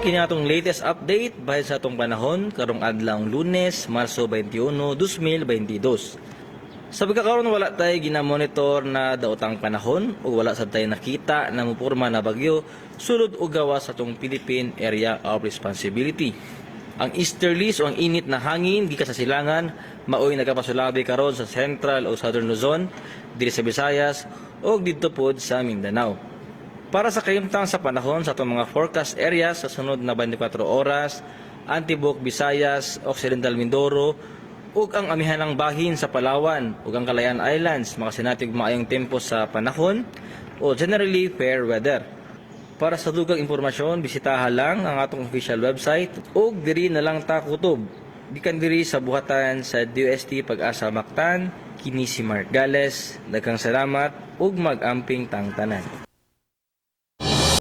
Kini atong latest update bahin sa atong panahon karong adlawng Lunes, Marso 21, 2022. Sa pagkakaroon, wala tay ginamonitor na daotang panahon o wala sad tay nakita na mupurma na bagyo sulod o gawas sa atong Philippine Area of Responsibility. Ang easterlies o ang init na hangin gikan sa silangan maoy nagapasulabi karon sa Central o Southern Luzon, diri sa Visayas ug didto pod sa Mindanao. Para sa kahimtang sa panahon sa atong mga forecast areas sa sunod na 24 oras, ang tibuok Visayas, Occidental Mindoro, ug ang amihanang bahin sa Palawan ug ang Kalayaan Islands makasinati og maayong tempo sa panahon o generally fair weather. Para sa dugang impormasyon, bisitaha lang ang atong official website ug diri na lang ta kutob. Gikan diri sa buhatan sa DOST Pag-asa Mactan, kini si Mark Gales. Daghang salamat ug mag-amping tang tanan.